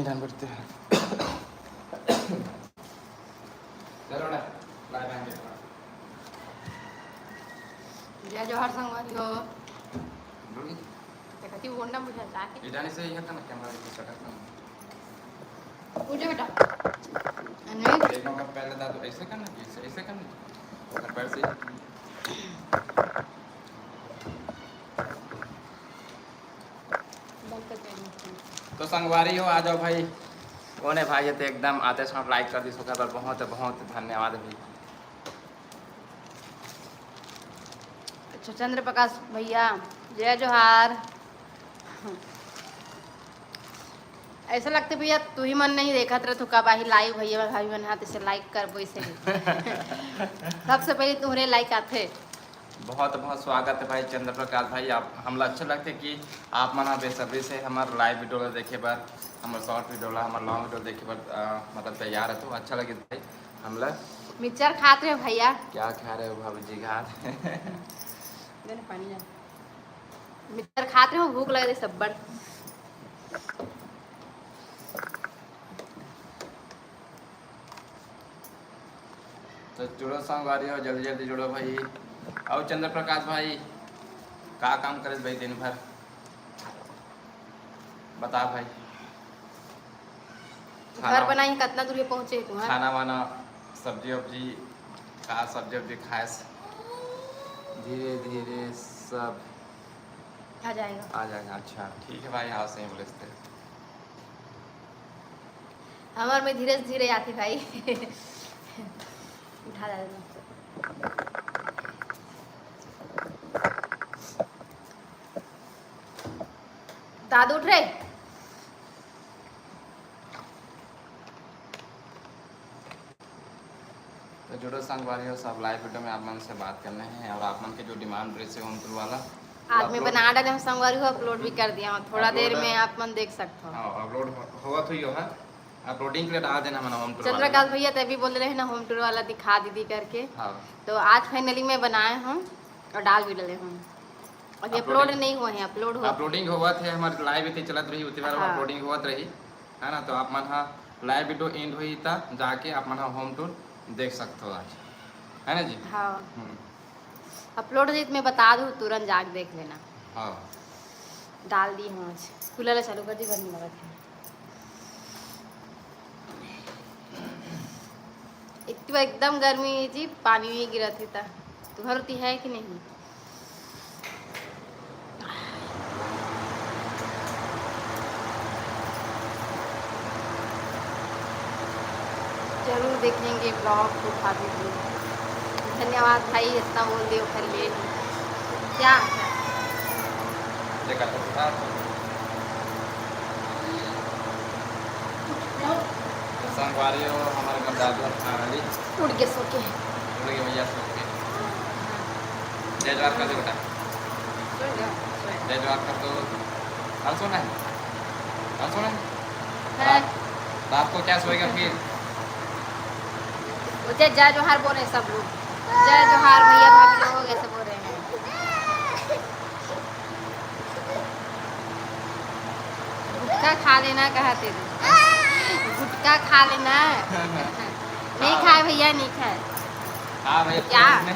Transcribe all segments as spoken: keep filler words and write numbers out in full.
ध्यान बढ़ते हैं। चलो ना, बाय बाय। जय जोहार संगवारी हो। बोलिए। देखती वो ना बुझा जाके। इधर से ये करना, कैमरा को सेटअप करना। उठे बेटा। अनवीर। एक बार पहले दादू ऐसे करना, ऐसे, ऐसे करना। और पैर से ही। बंद कर दे। तो संगवारी हो, आ जाओ भाई। कौन है भाई, ये तो एकदम आते साथ लाइक कर दी, ओकर बर बहुत बहुत धन्यवाद भाई। अच्छा, चंद्र प्रकाश भैया, जय जोहार। ऐसा लगते भैया, तू ही मन नहीं देखत रह, तू कब आही लाइव भैया भाभी मन हाथ से लाइक करबो इसे। सबसे पहले तुम्हरे लाइक आथे। बहुत बहुत स्वागत है भाई चंद्र प्रकाश भाई, आप हमला अच्छा लगते कि आप मन ह बेसब्री से हमर लाइव वीडियो ला देखे बर, हमर शॉर्ट वीडियो ला, हमर लॉन्ग वीडियो देखे बर, अ, मतलब तैयार है तो अच्छा लगे भाई हमला। मिक्सचर खात रहे भैया। क्या खा रहे हो भाभी जी? खात। दे ना पानी ला। मिक्सचर खात रहे हो, भूख लग रही सब्बड़। तो जुड़ो संगवारी हो, जल्दी जल्दी जुड़ो भाई। और चंद्र प्रकाश भाई, का काम करे भाई दिन भर? बता भाई। घर खाना बनाई, कितना दूर पहुँचे तू, हाँ? खाना वाना, सब्जी वब्जी, का सब्जी वब्जी खाए से धीरे धीरे सब आ जाएगा। आ जाएगा। अच्छा, ठीक है भाई, हाँ, सही बोले थे। हमार में धीरे से धीरे आती भाई। उठा ला दे। दादू उठ रहे। तो जुड़ो संगवारी हो, सब लाइव वीडियो में आप मन से बात करने हैं और आप मन के जो डिमांड रहे होम टूर वाला, आज मैं upload बना डाले हूँ संगवारी हो, अपलोड भी कर दिया हूँ। थोड़ा देर upload में आप मन देख सकते हो। हाँ, अपलोड हो, होवत हुई हो, हाँ, अपलोडिंग के लिए डाल देना मैंने होम टूर वाला। चंद्रकांत भैया तभी बोल रहे हैं ना, होम टूर वाला दिखा दीदी करके। हाँ। तो आज फाइनली मैं बनाए हूँ और डाल भी डाले हूँ। अभी अपलोड अपलोडिंग नहीं हुआ है, अपलोड हुआ। अपलोडिंग होवत है, हमारे लाइव इतनी चलत रही, उतनी बार हाँ। अपलोडिंग होवत रही, है ना? तो आप मन हा लाइव वीडियो एंड होई त जाके आप मन हा होम टूर देख सकते हो आज, है ना जी? हाँ। हम्म। अपलोड हो जाई त मैं बता दूँ, तुरंत जाके देख लेना। हाँ। डाल दी हम आज। कूलर चालू कर दी, गर्मी लगत है। एक तो एकदम गर्मी है जी, पानी नहीं गिरत है ता। तुम्हारे होती है कि नहीं? जरूर देखेंगे ब्लॉग को भाभी जी। धन्यवाद भाई, इतना बोल दियो कर लिए। क्या? देखा तो था। तो संगवारी हो, हमारे घर दादू और खाना ली। उठ गए सो के। उठ गए भैया सो के। जय जोहार कर दे बेटा। सो गया, सो गया। जय जोहार कर दो। कल सोना है? कल सोना है? है। रात, रात को क्या सोएगा फिर? वो जय, जय जोहार बोल रहे हैं सब लोग। जय जोहार भैया भाभी लोग ऐसे बोल रहे हैं। गुटखा खा लेना कहते थे। गुटखा खा लेना। नहीं खाए भैया, नहीं खाए। हाँ भाई, क्या? तुमने,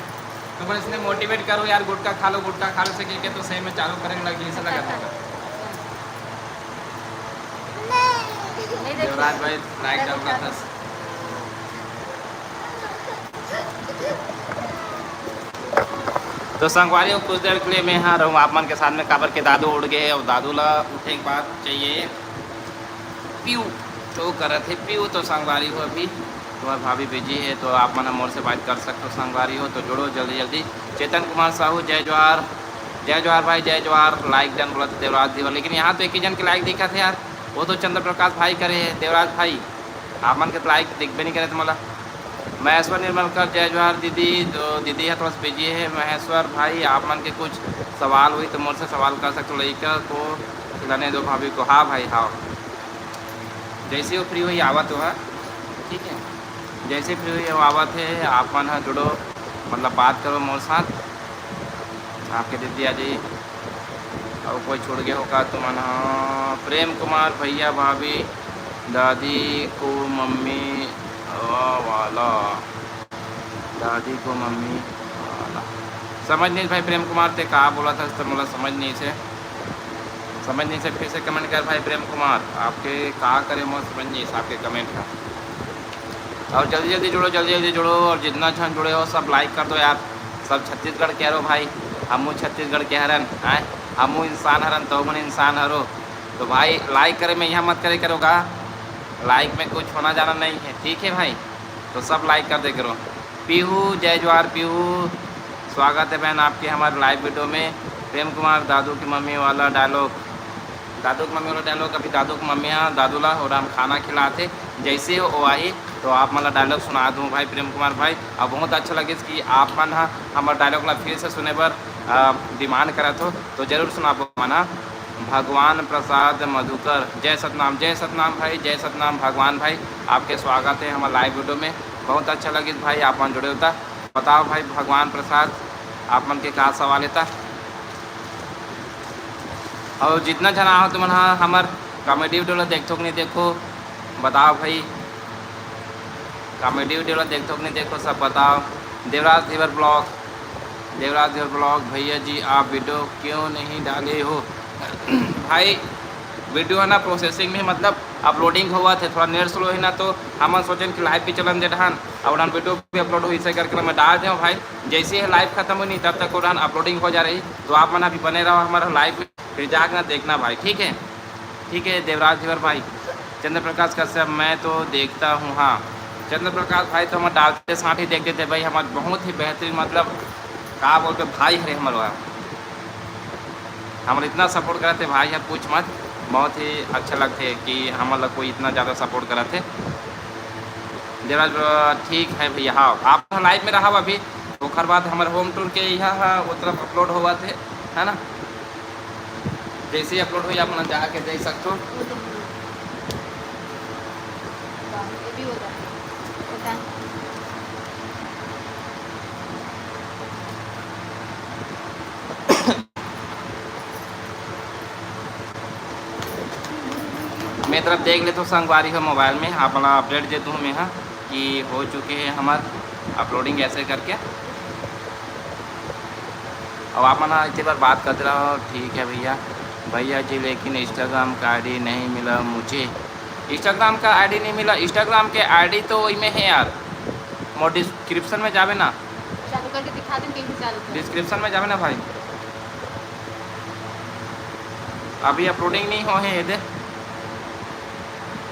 तुमने इसने मोटिवेट करो यार, गुटखा खा लो, गुटखा खा लो से कह के तो सही में चालू करेंगे लगी, इसे लगा था। नहीं देखिए। देवराज भाई लाइक डाल रहा था। तो संगवारी हो, कुछ देर के लिए मैं यहाँ रहूँ आप मन के साथ में, काबर के दादू उठ गए हे और दादू ला उठे के बाद चाहिए पीऊ, तो करत हे पीऊ। तो संगवारी हो, अभी तुम्हार भाभी बिजी हे, तो आप मन मोर से बात कर सकते हो संगवारी हो। तो जुड़ो जल्दी जल्दी। चेतन कुमार साहू, जय जोहार। जय जोहार भाई, जय जोहार। लाइक डन बोलत हे देवराज धीवर, लेकिन यहाँ तो एक ही जन के लाइक दिखत हे यार, वो तो चंद्र प्रकाश भाई करे हे। देवराज भाई, आप मन के तो लाइक दिखबे नहीं करे तुम्हारा। महेश्वर निर्मलकर, जय जोहार दीदी। तो दीदी है थोड़ा सा बिजी है। महेश्वर भाई, आप मन के कुछ सवाल हुई तो मोर से सवाल कर सकते हो, लइका को खिलाने दो भाभी को। हाँ भाई, हाँ, जैसे वो फ्री हुई आवत हो, हाँ, ठीक है, जैसे फ्री हुई वो आवत है, आप मन, हाँ, जुड़ो, मतलब बात करो मोर साथ, आपके दीदी आ जाइए। और कोई छूट गया होगा तो मन, हाँ, प्रेम कुमार भैया भाभी, दादी को मम्मी वाला, दादी को मम्मी वाला। समझ नहीं भाई प्रेम कुमार, ते का बोला था, तो मोला समझ नहीं से, समझ नहीं से। फिर से कमेंट कर भाई प्रेम कुमार, आपके का करे, मोला समझ नहीं से आपके कमेंट का। और जल्दी जल्दी जुड़ो, जल्दी जल्दी जुड़ो। और जितना झन जुड़े हो, सब लाइक कर दो यार। सब छत्तीसगढ़ के हरो भाई, हमू छत्तीसगढ़ के हरन, आय, हमू इंसान हरन, तो मन इंसान हरो। तो भाई, लाइक करे में यहाँ मत करे करो गा, लाइक में कुछ होना जाना नहीं है, ठीक है भाई? तो सब लाइक कर दे करो। पीहू, जय जोहार पीहू, स्वागत है बहन आपके हमारे लाइव वीडियो में। प्रेम कुमार, दादू की मम्मी वाला डायलॉग, दादू की मम्मी वाला डायलॉग, अभी दादू की मम्मी हा दादू ला और हम खाना खिलाते, जैसे ही वो आई तो आप मन ला डायलॉग सुना दूँ भाई प्रेम कुमार भाई। अब बहुत अच्छा लगिस कि आप मन हा हमर डायलॉग ला फिर से सुने बर डिमांड करत हो, तो जरूर सुनाबो मन हा। भगवान प्रसाद मधुकर, जय सतनाम, जय सतनाम भाई, जय सतनाम भगवान भाई, आपके स्वागत है हमारे लाइव वीडियो में। बहुत अच्छा लगिस भाई, आप मन जुड़े हो ता। बताओ भाई भगवान प्रसाद, आप मन के का सवाल है ता? और जितना झन आहो तुमन हा हमर कॉमेडी वीडियो ला देखथो कि नहीं देखो, बताओ भाई। कॉमेडी वीडियो ला देखथो कि नहीं देखो, सब बताओ। देवराज धीवर ब्लॉग, देवराज धीवर ब्लॉग, भैया जी आप वीडियो क्यों नहीं डाले हो? भाई, वीडियो है ना प्रोसेसिंग में, मतलब अपलोडिंग होवत है, थोड़ा नेट स्लो है ना, तो हमन सोचेन कि लाइव भी चलन दे डहान, और हम वीडियो भी अपलोड हो, इसे करके मैं डाल दें भाई। जैसे ही लाइव खत्म होनी तब तक उड़ान अपलोडिंग हो जा रही, तो आप मन अभी बने रहो हमारा लाइव में, फिर जाके ना देखना भाई, ठीक है? ठीक है देवराज धीवर भाई। चंद्र प्रकाश कश्यप, मैं तो देखता हूँ। हाँ, चंद्र प्रकाश भाई तो हम डालते साथ ही देख देते भाई, हमारे बहुत ही बेहतरीन, मतलब का बोलते भाई हरे हमारे, हमारे इतना सपोर्ट करते भाई, अब पूछ मत। बहुत ही अच्छा लगते कि हम लोग कोई इतना ज़्यादा सपोर्ट करते। देवराज ब्रो, ठीक है भैया। हाँ, आप लाइव में रहा अभी, ओकर बाद हमारे होम टूर के यहाँ, हाँ, वो तरफ अपलोड होवत है, है ना? जैसे ही अपलोड होई, आप मन जाके देख सकते हो। मैं तरफ देख लेते हो संगवारी हो मोबाइल में, आप मन अपडेट दे दूँ मैं, हाँ, कि हो चुके हैं हमार अपलोडिंग ऐसे करके। अब आप मन इतनी बार बात करते रहो, ठीक है भैया। भैया जी, लेकिन इंस्टाग्राम का आईडी नहीं मिला मुझे। इंस्टाग्राम का आईडी नहीं मिला? इंस्टाग्राम के आईडी तो वही में है यार, मोर डिस्क्रिप्शन में जावे ना। चालू करके दिखा दें, कहीं भी चालू कर। डिस्क्रिप्शन में जावे ना भाई, अभी अपलोडिंग नहीं हो है, ये दे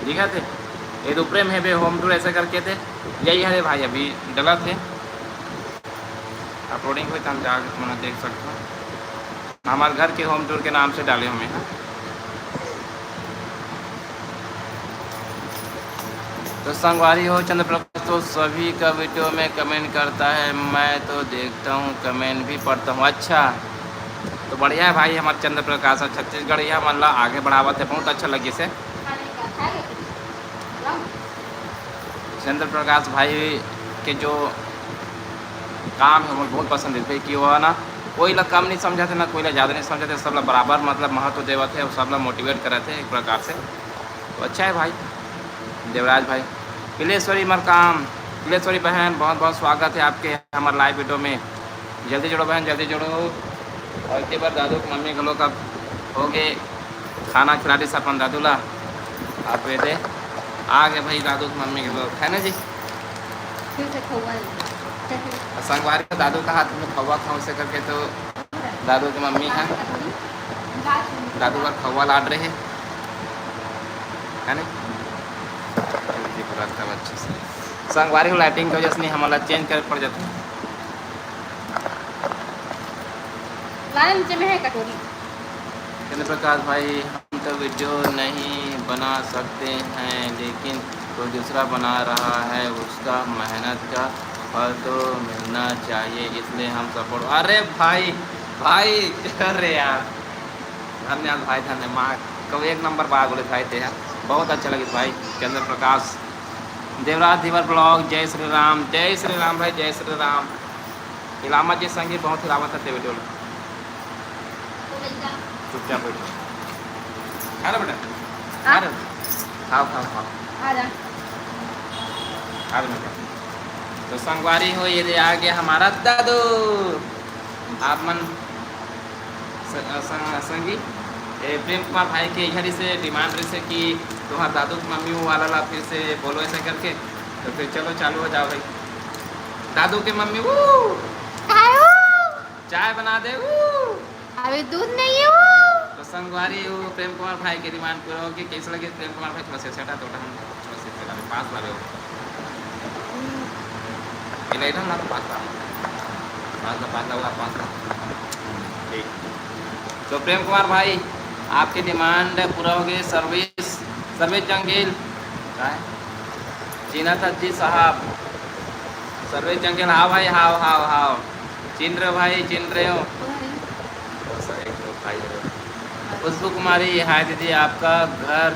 दिखा थे, ये तो ऊपरे में है बे, होम टूर ऐसे करके थे, यही है रे भाई, अभी गलत है। अपलोडिंग हुई तो हम जाके तुमने देख सकते हो, हमारे घर के होम टूर के नाम से डाले हुए हैं। तो संगवारी हो, चंद्र प्रकाश तो सभी का वीडियो में कमेंट करता है, मैं तो देखता हूँ, कमेंट भी पढ़ता हूँ। अच्छा, तो बढ़िया है भाई, हमारे चंद्र प्रकाश है छत्तीसगढ़िया, मतलब आगे बढ़ावत है, बहुत अच्छा लगी से। चंद्र प्रकाश भाई के जो काम है, मोर बहुत पसंद है भाई, कि वो है ना, कोई ला कम नहीं समझाते, ना कोई ला ज़्यादा नहीं समझाते, सब ला बराबर, मतलब, महत्व देवत है और सब ला मोटिवेट करत है एक प्रकार से। तो अच्छा है भाई देवराज भाई। पिलेश्वरी मरकाम, पिलेश्वरी बहन, बहुत बहुत स्वागत है आपके हमारे लाइव वीडियो में। जल्दी जुड़ो बहन, जल्दी जुड़ो। और एक बार दादू की मम्मी घलो का हो गए, खाना खिला दी अपन दादू ला। आप ये दे, आ गए भाई दादू की मम्मी घलो, है ना जी? फिर से खौआ ले। और संगवारी को दादू का हाथ में खौआ खाऊं से करके, तो दादू की मम्मी है, दादू का खौआ लाड रहे, है ना? जल्दी भरत का बच्चे से। संगवारी को लाइटिंग की वजह से नहीं, हमारा चेंज कर पड़ जाता है। लाल नीचे में है कटोरी। चंद्र प्रकाश भाई, हम तो वीडियो नहीं बना सकते हैं, लेकिन कोई दूसरा बना रहा है, उसका मेहनत का फल तो मिलना चाहिए, इसलिए हम सपोर्ट। अरे भाई, भाई, अरे यार, धन्यवाद भाई, धन्यवाद। कब एक नंबर बात बोले भाई थे यार, बहुत अच्छा लगे भाई। चंद्र प्रकाश, देवराज धीवर ब्लॉग, जय श्री राम, जय श्री राम भाई, जय श्री राम। हिलामत जी संगी बहुत हिलावत है वीडियो में। चुपचाप बैठो। खा लो बेटा, खा लो। खाओ, खाओ, खाओ। आ जा। आ जा बेटा। तो संगवारी हो, ये दे आ गया हमारा दादू। आप मन स-, स-, संगी, ए, प्रेम कुमार भाई के इधर से डिमांड रहिसे कि तुम्हार दादू के मम्मी वो वाला ला फिर से बोलो ऐसा करके। तो फिर चलो चालू हो जाओ भाई। दादू के मम्मी वो चाय बना दे वो। अभी दूध नहीं है वो। तो संगवारी हो, प्रेम कुमार भाई के डिमांड पूरा हो गया। कैसे लगे प्रेम कुमार भाई? थोड़ा सा सेटा तो हम थोड़ा सा सेटा पास लगे हो। ये नहीं ना, पास ला। पास ला, पास ला, पास ला। ठीक। तो प्रेम कुमार भाई, आपके डिमांड पूरा हो गए। सर्वेश, सर्वेश जंगेल, काय? जीना था जी साहब। सर्वेश जंगेल, हाँ भाई, हाँ, हाँ, हाँ। चिन रहे हो भाई, चिन रहे हो? बस एक दो भाई हो। खुशबू कुमारी, हाय दीदी, आपका घर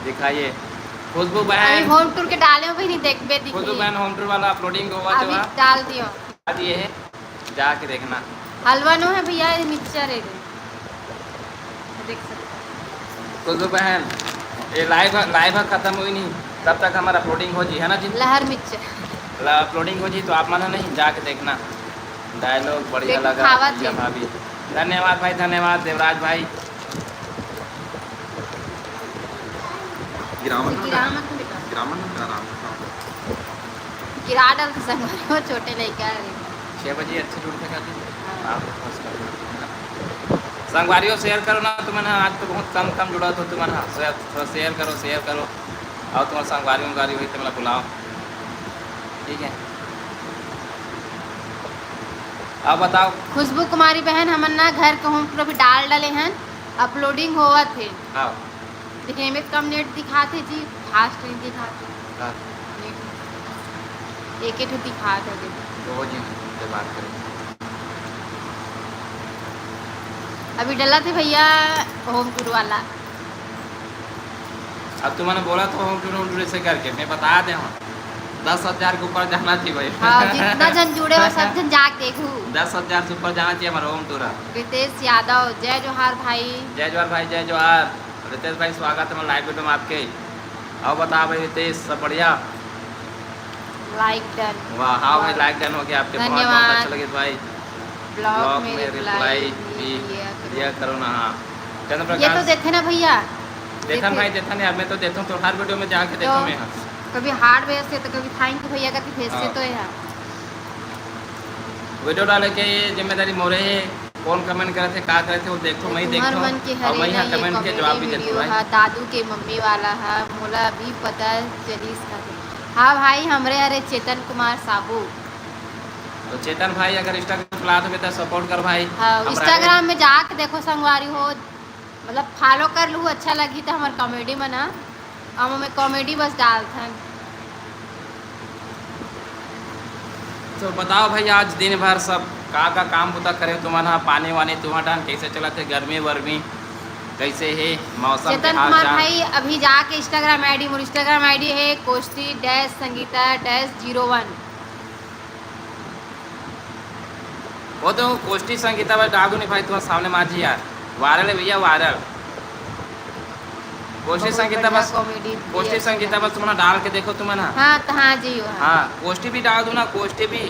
दिखाइए। खुशबू अभी बहन, होम टूर के डाले हो, बहनी, देखबे दिखी। खुशबू बहन, होम टूर वाला अपलोडिंग होगा अभी जो है। डाल दियो। आज ये है, जाके देखना। हलवा नो है भैया, ये मिक्सचर है, देख सकते हो। खुशबू बहन, ये लाइव, लाइव खत्म हुई नहीं, तब तक हमारा अपलोडिंग हो जी, है ना जी? लहर मिक्सचर। ला-, अपलोडिंग हो जी, तो आप मन नहीं जाके देखना। डायलॉग बढ़िया देखो, लगा खावा भैया जी। भाभी। धन्यवाद भाई, धन्यवाद देवराज भाई। गिरावन गिरावन बेटा। गिरावन बेटा, आराम से। गिरा डाल तो संगवारी हो, छोटे लइका है। छः बजे अच्छे जुड़ के खाते हैं। हाँ। आप बस कर दो। संगवारी हो, शेयर करो ना तुमन, आज तो बहुत कम कम जुड़ा हो तुमन। हाँ, शेयर, थोड़ा शेयर करो, शेयर करो। और तुम्हारे संगवारी उंगवारी हुई तो मतलब बुलाओ, ठीक है। अब बताओ। खुशबू कुमारी बहन, हमन ना घर के होम टूर अभी डाल डाले हैं, अपलोडिंग होवत है। हाँ। देखिए, एमे कम नेट दिखात हे जी, फास्ट नहीं दिखात हे। हाँ। नेट एक एक दिखात हे, देखो। दो दिन से बात करें। अभी डला थे भैया होम टूर वाला। अब तुमने बोला तो होम टूर, होम टूर ऐसे करके मैं बता दे हूँ, दस हजार के ऊपर जाना चाहिए भाई। हाँ, जितना जन जुड़े हो सब जन जाके देखू। दस हजार से ऊपर जाना चाहिए हमारा होम टूर। रितेश यादव, जय जोहार भाई। जय जोहार भाई, जय जोहार। रितेश भाई, स्वागत है लाइव वीडियो में आपके। और बता भाई रितेश, सब बढ़िया? लाइक डन। वाह, हाँ भाई, वाह। लाइक डन हो गया आपके। बहुत, बहुत धन्यवाद। अच्छा लगे भाई। ब्लॉग ब्लॉग में में रिप्लाई रिप्लाई भी दिया करो। दिया करो ना, हाँ। चंद्र ये तो प्रकाश। देथे ना भैया। देथन देथे। भाई, देथन यार, मैं तो देथन, तो हर वीडियो में जाके तो देथन मैं, हाँ। कभी हार्ट भेजथे तो कभी थैंक यू भैया का भेजथे हाँ। तो यार। वीडियो डाले के जिम्मेदारी मोरे है। कौन कमेंट करे थे, का करे थे, वो देखो, मैं ही तुम्हर देखो। मन के और हरे मैं ना यहाँ ये कमेंट के जवाब भी कॉमेडी देता हूँ वीडियो भाई। हा, दादू के मम्मी वाला हा, मोला अभी पता चलिस हा। हाँ भाई, हमरे हरे चेतन कुमार साहू। तो चेतन भाई, अगर इंस्टाग्राम चलात होबे तो सपोर्ट कर भाई। हाँ, हमरा इंस्टाग्राम में जाके देखो संगवारी हो, मतलब फॉलो कर लू, अच्छा लगी तो हमार कॉमेडी मन हा। हम ओमे कॉमेडी बस डालथन। तो बताओ भाई, आज दिन भर सब का का काम बुता करे तुमन हा? पानी वानी तुमन डान कैसे चलत हे? गर्मी वर्मी कैसे हे? मौसम के चेतन हाल कुमार चाल? भाई, अभी जाके इंस्टाग्राम आईडी, मोर इंस्टाग्राम आईडी है कोष्टी डैश संगीता डैश जीरो वन। वो तो कोष्टी संगीता बस डाल दो नहीं भाई, तुम्हारे सामने में आ जी यार, वायरल है भैया, वायरल। कोष्टी बहुत संगीता बढ़िया बस, कॉमेडी कोष्टी भैया संगीता बस तुमने डाल के देखो तुमने। हाँ, तो हाँ जी, वो हाँ। हाँ, कोष्टी भी डाल दो ना, कोष्टी भी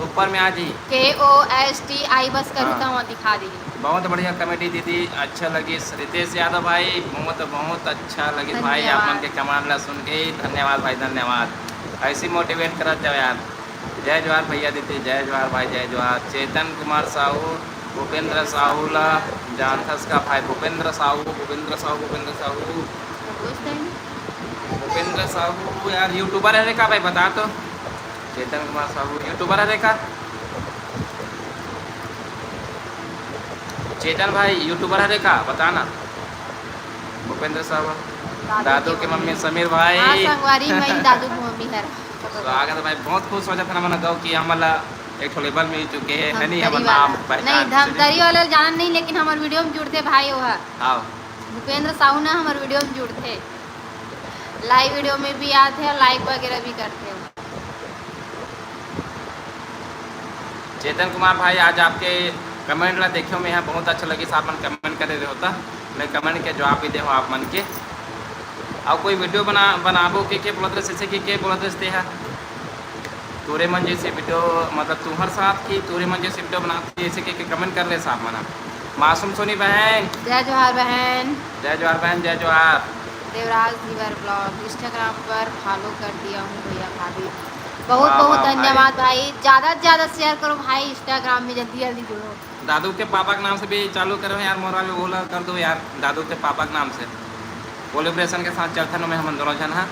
ऊपर में आ जी। के ओ एस टी आई बस करूँ हाँ। तो वहाँ दिखा दी। बहुत बढ़िया कॉमेडी दीदी, अच्छा लगी। रितेश यादव भाई, बहुत, बहुत अच्छा लगी भाई, आप मन धन्यवाद। के कमांड ला सुन के ही धन्यवाद भाई, धन्यवाद। ऐसी मोटिवेट करत जाओ यार। जय जोहार भैया दीदी, जय जोहार भाई, जय जोहार। चेतन कुमार साहू, भूपेंद्र साहू ला जानथस का भाई? भूपेंद्र साहू, भूपेंद्र साहू, भूपेंद्र साहू, भूपेंद्र साहू यार यूट्यूबर है का भाई, बता तो। चेतन कुमार साहू यूट्यूबर है का? चेतन भाई यूट्यूबर है का, बताना। भूपेंद्र साहू, दादू दादू के के मम्मी मम्मी। समीर भाई। हाँ, संगवारी, मैं दादू के मम्मी हर। स्वागत है भाई, बहुत खुश हो जाता ना मन गाँव कि हमला एक ठो लेबल मिल चुके हैं, है नहीं, धमतरी हमर वाला। नाम पहचान नहीं, से धमतरी वाला जाना नहीं, लेकिन हमार वीडियो में जुड़ते भाई वो है। हाँ। भूपेंद्र साहू ना हमार वीडियो में जुड़ते, लाइव वीडियो में भी आते हैं, लाइक वगैरह भी करते हैं। चेतन कुमार भाई, आज आपके कमेंट ला देखियो मैं यहाँ, बहुत अच्छा लगी, आप मन कमेंट करे रहे होता, मैं कमेंट के जवाब भी दे आप मन के। अउ कोई वीडियो बना, बनाबो के, के बोलत रहे, जैसे कि के बोलत रहे तेहा। तोरे मन जैसे वीडियो, मतलब तुम्हर साथ की तोरे मन जैसे वीडियो बनाते, जैसे कि, कि कमेंट कर ले साहब मना। मासूम सोनी बहन। जय जोहार बहन। जय जोहार बहन, जय जोहार। देवराज धीवर ब्लॉग Instagram पर फॉलो कर दिया हूँ भैया भाभी। बहुत वाह, बहुत वाह भाई। धन्यवाद भाई। ज़्यादा से ज़्यादा शेयर करो भाई, Instagram में जल्दी जल्दी जुड़ो। दादू के पापा के नाम से भी चालू करो यार, मोर वाले ओला कर दो यार, दादू के पापा के नाम से। कोलेब्रेशन के साथ चलथन में हमन दोनों झन हा।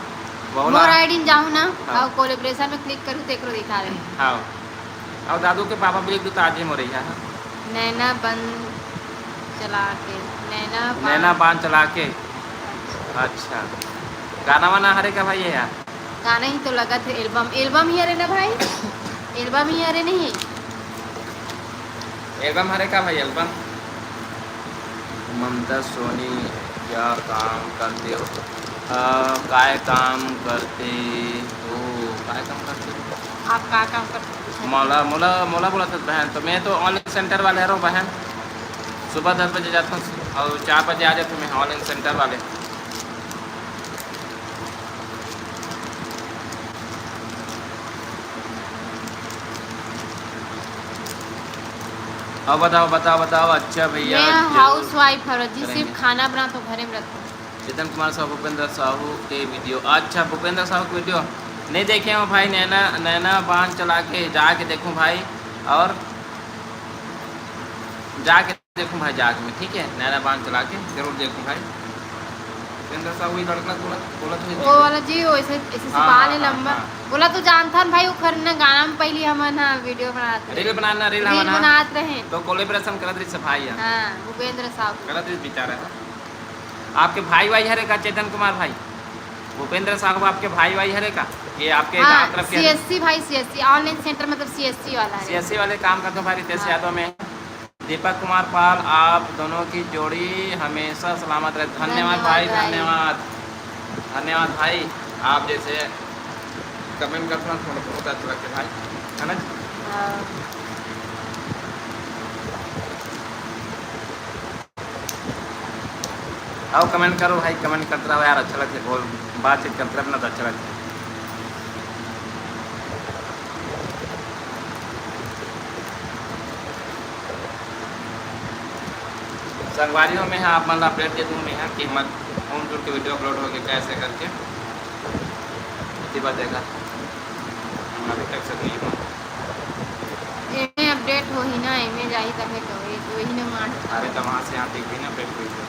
मोर आईडी में जाहू ना, हाँ। अउ कोलेब्रेशन में क्लिक करू, तेकरो दिखा रहे। हाँ। अउ दादू के पापा भी एक दू ताजे मोरे हा। नैना बंद चला के, नैना नैना बांध। बांध चला के। अच्छा। अच्छा। गाना वाना हरे का भाई ये यार? गाना ही तो लगत हे, एल्बम, एल्बम ही हरे ना भाई? एल्बम ही हरे नहीं? एल्बम हरे का भाई, एल्बम? ममता सोनी, क्या काम करते हो? अ, काय काम करते हो? काय काम करते हो? आप का काम करते हो? मोला, मोला, मोला बोलत हस बहन, तो मैं तो ऑनलाइन सेंटर वाले हरों बहन। सुबह दस बजे जाता हूँ और चार बजे आ जाता हूँ मैं ऑनलाइन सेंटर वाले। अब बताओ, बताओ, बताओ। अच्छा भैया, मैं जरूर हाउस वाइफ हूँ जी, सिर्फ करेंगे। खाना बना तो घरे में रखो। चेतन कुमार साहू, भूपेंद्र साहू के वीडियो। अच्छा, भूपेंद्र साहू के वीडियो नहीं देखे हो भाई? नैना, नैना बांध चला के जाके देखूं भाई, और जाके देखूं भाई, जाके मैं, ठीक है, नैना बांध चला के जरूर देखूं भाई। भूपेंद्र साहू, वही लड़का बोला, बोला तो वो वाला जी, वो ऐसे, ऐसे से हाँ, बाल है हाँ, लंबा। हाँ। बोला तो जानता है भाई, वो खरना गाना में पहली हमन हाँ वीडियो बनात रहे। रील बनाना, रील रील हमन हाँ। बनात रहे। तो कोलेब्रेशन करत रही सब भाई यहाँ। हाँ, भूपेंद्र साहू। करत रही बेचारा। आपके भाई वाई हरे का चेतन कुमार भाई? भूपेंद्र साहू आपके भाई वाई हरे का? ये आपके हाँ, गांव तरफ के हरे? सीएससी भाई, सीएससी ऑनलाइन सेंटर, मतलब सीएससी वाला है। सीएससी वाले काम करते भाई रितेश हाँ। यादव में। दीपक कुमार पाल, आप दोनों की जोड़ी हमेशा सलामत रहे। धन्यवाद धन्यवाद भाई, भाई। धन्यवाद, धन्यवाद भाई। आप जैसे कमेंट करते हैं, थोड़ा बहुत अच्छा लगता है भाई, है ना? हाँ। आओ कमेंट करो भाई, कमेंट करते रहो यार, अच्छा लगता है, बोल बातचीत करते रहना तो अच्छा लगता है। संगवारी हो, मैं हाँ आप मन ला अपडेट दे दूँ मैं हाँ कि हमर होम टूर के वीडियो अपलोड हो गए कैसे करके। इसी बात देखा, हम अभी तक से नहीं हुआ। एमे अपडेट होही ना, एमे जाही तभे तो, ये तो वही ना मार। अरे तो वहाँ से यहाँ देख भी ना अपडेट हुई तो।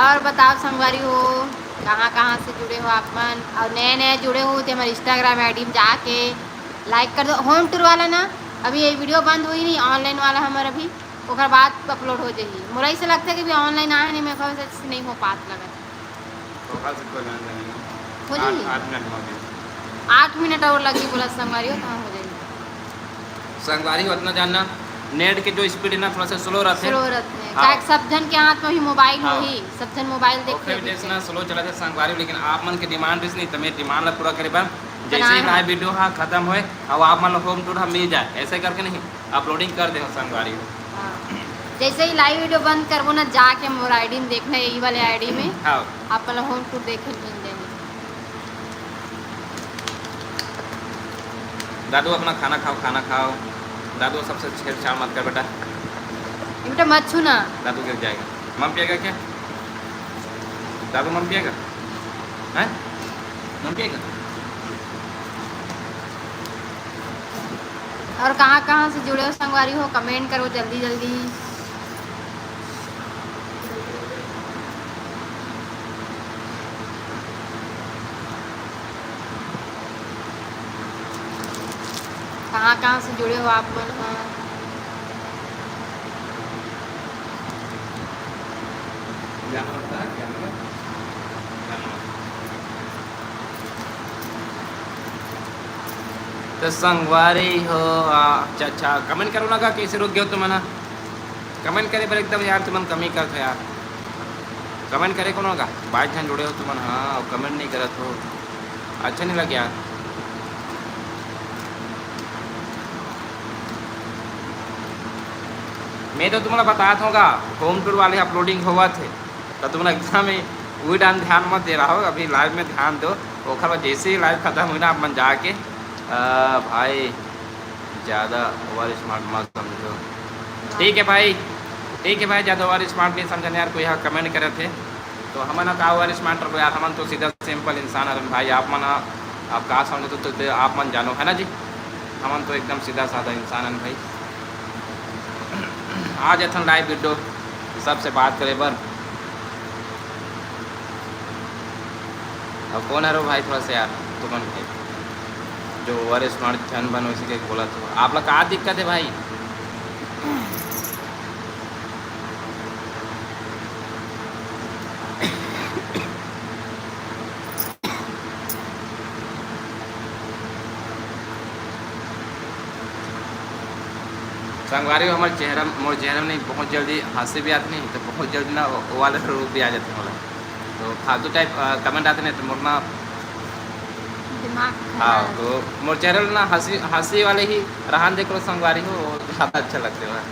और बताओ संगवारी हो, कहाँ कहाँ से जुड़े हो आप मन, और नए नए जुड़े हो तो हमारे Instagram आईडी में जाके लाइक कर दो। होम टूर वाला ना, अभी ये वीडियो बंद हुई नहीं, ऑनलाइन वाला हमारा अभी, ओकर बाद अपलोड हो जाही। मोला ऐसे लगता है कि अभी ऑनलाइन आए नहीं, मेरे ख्याल से नहीं हो पात लगा। तो हर से कोई लेना देना नहीं। हो आठ, जाही? आठ मिनट में हो जाही। आठ मिनट और लगी बोला संगवारी हो, कहाँ हो जाही? संगवारी हो, उतना जानना, नेट के जो स्पीड है ना, थोड़ा सा स्लो रहते हैं। स्लो रहते हैं। हाँ। काहे कि सब जन के हाथ में ही मोबाइल हाँ। होही, सब जन मोबाइल देखते ओके, देखते। जैसे ना स्लो चला जाए संगवारी, लेकिन आप मन के डिमांड इस नहीं, तो मैं डिमांड ला पूरा करे बर, जैसे ही बनाए लाइव हैं। वीडियो हाँ खत्म होए, अब आप मन ला होम टूर हम मिल जाए, ऐसे करके नहीं, अपलोडिंग कर दे हो संगवारी हो। हाँ। जैसे ही लाइव वीडियो बंद करबो ना, जाके मोर आईडी में देखना, यही वाले आईडी में हाँ। आप मन ला होम टूर देखे मिल जाही। दादू अपना खाना खाओ, खाना खाओ। दादू सबसे छेड़छाड़ मत कर बेटा। ये बेटा मत छू ना। दादू गिर जाएगा। मम पिएगा क्या? दादू मम पिएगा? हैं? मम पिएगा? और कहाँ कहाँ से जुड़े हो संगवारी हो, कमेंट करो जल्दी जल्दी। कहाँ कहाँ से जुड़े हो आप मन ह? तो संगवारी हो, आ, अच्छा, अच्छा, कमेंट करो ना का, कैसे रुक गए हो तुमन ह? कमेंट करे पर एकदम यार, तुमन कमी करत हो यार। कमेंट करे कोनो का, बाईस झन जुड़े हो तुमन, हाँ, और कमेंट नहीं करत हो, अच्छा नहीं लगे यार। मैं तो तुम्हारा बतात होगा, होम टूर वाले अपलोडिंग होवत हे। तो तुमन एकदम ही वही टाइम ध्यान मत दे रहा हो, अभी लाइव में ध्यान दो। ओखर बाद जैसे ही लाइव खत्म हुई ना, आप मन जाके, आ, भाई, ज़्यादा ओवर स्मार्ट मत समझो। ठीक है भाई, ठीक है भाई, ज़्यादा ओवर स्मार्ट नहीं समझन यार। कोई यहाँ कमेंट करे थे तो हमन का ओवर स्मार्ट रहो यार, हमन तो सीधा सिंपल इंसान हरन भाई। आप मन, आप का समझो तो, तो आप मन जानो, है ना जी। हमन तो एकदम सीधा साधा इंसान हन भाई। आ जाथन लाइव वीडियो सबसे बात करे बर। अब कौन हरो भाई, थोड़ा सा यार तुमन के जो ओवर स्मार्ट झन बन वैसे के बोला तो आप ला का दिक्कत है भाई? संगवारी हो, हमर चेहरा, मोर चेहरा में नहीं, बहुत जल्दी हंसी भी आती नहीं, तो बहुत जल्दी ना वो वाला रूप भी आ जाते मोला। तो फालतू टाइप कमेंट आते नहीं, तो मोर ना, दिमाग हाँ, खराब। तो मोर चेहरा ना हंसी, हंसी वाले ही रहन दे करो संगवारी हो, वो ज़्यादा अच्छा लगते हैं।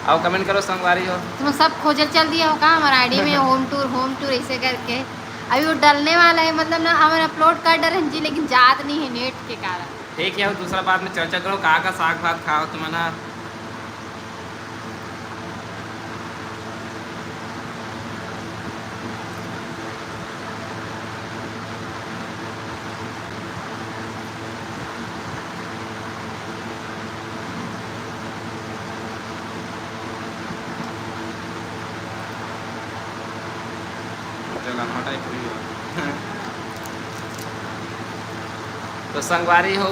आओ कमेंट करो संगवारी हो। तुम सब खोजल चल दिया हो का हमारे आईडी में होम टूर, होम टूर ऐसे करके? अभी वो डलने वाला है, मतलब ना, हमन अपलोड कर डरे हैं जी, लेकिन जात नहीं है नेट के कारण। ठीक है, दूसरा बात में चर्चा करो, कहाँ का साग भात खाओ तुमन हा? जगह हटाई पूरी हो। तो संगवारी हो,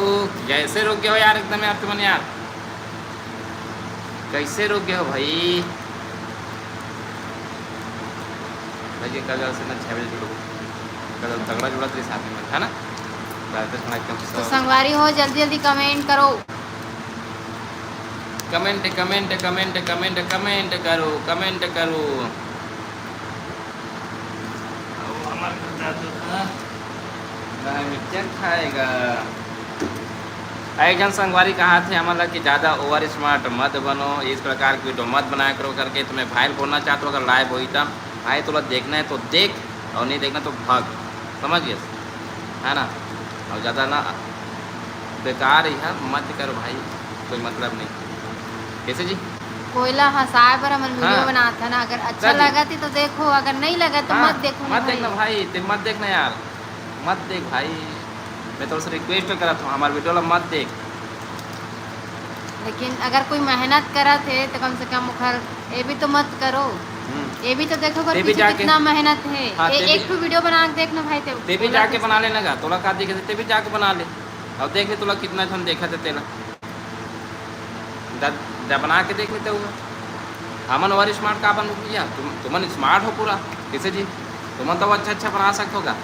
कैसे रुक गए हो यार, एकदम यार तुमन यार, कैसे रुक गए हो भाई? भाई ये कल से ना छः बजे जुड़ो, कल तगड़ा जुड़ा तेरे साथ में, है ना? राजेश भाई एकदम तो संगवारी हो, जल्दी जल्दी कमेंट करो। Comment comment comment comment comment करो, कमेंट करो। अब हमारे घर जाते हैं, मिक्सचर खाएगा। एक जन संगवारी कहा थे हमन ला कि ज़्यादा ओवर स्मार्ट मत बनो, इस प्रकार की वीडियो मत बनाया करो करके। तुम्हें भाई बोलना चाहते हो, अगर लाइव होई तब भाई तोला देखना है तो देख, और नहीं देखना तो भाग, समझ गए, है ना? और ज़्यादा ना बेकार ही है, मत करो भाई, कोई मतलब नहीं। कैसे जी? कोयला हंसाए बर हमन वीडियो हाँ। बनात है ना, अगर अच्छा हाँ जी। लगा थी तो देखो, अगर नहीं लगा तो हाँ, मत देखो ना मत भाई। देखना भाई, ते मत देखना यार, मत देख भाई, मैं तोर से रिक्वेस्ट करत हूँ, हमारे वीडियो ला मत देख। लेकिन अगर कोई मेहनत करत है तो कम से कम ओखर ये भी तो मत करो, हम्म। ये भी तो देखो ओकर ते भी पीछे जाके कितना मेहनत है। हाँ, ये ते भी एक ठो वीडियो बना के देख ना भाई, ते ते भी बोला जाके तो बना लेना गा, तोला का दिखे ते भी जाके बना ले, अब देख ले तोला कितना झन देखा थे तेला। द- द- बना के देख लेते हुए। हमन ओवर स्मार्ट का बन भैया, तुम तुमन स्मार्ट हो पूरा, कैसे जी? तुमन तो अच्छा अच्छा बना सकते होगा।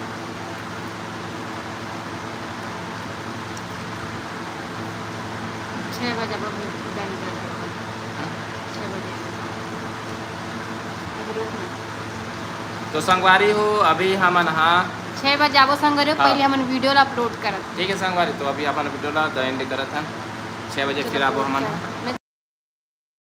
छः बजे अब डन कर दो। छः बजे। अब रुक ना। तो संगवारी हो, अभी हमन हा छः बजे आबो संगवारी हो, हाँ। पहले हमन वीडियो ला अपलोड करत। ठीक है संगवारी, तो अभी अपन वीडियो ला एंड करत हन। छः बजे फिर आबो हमन।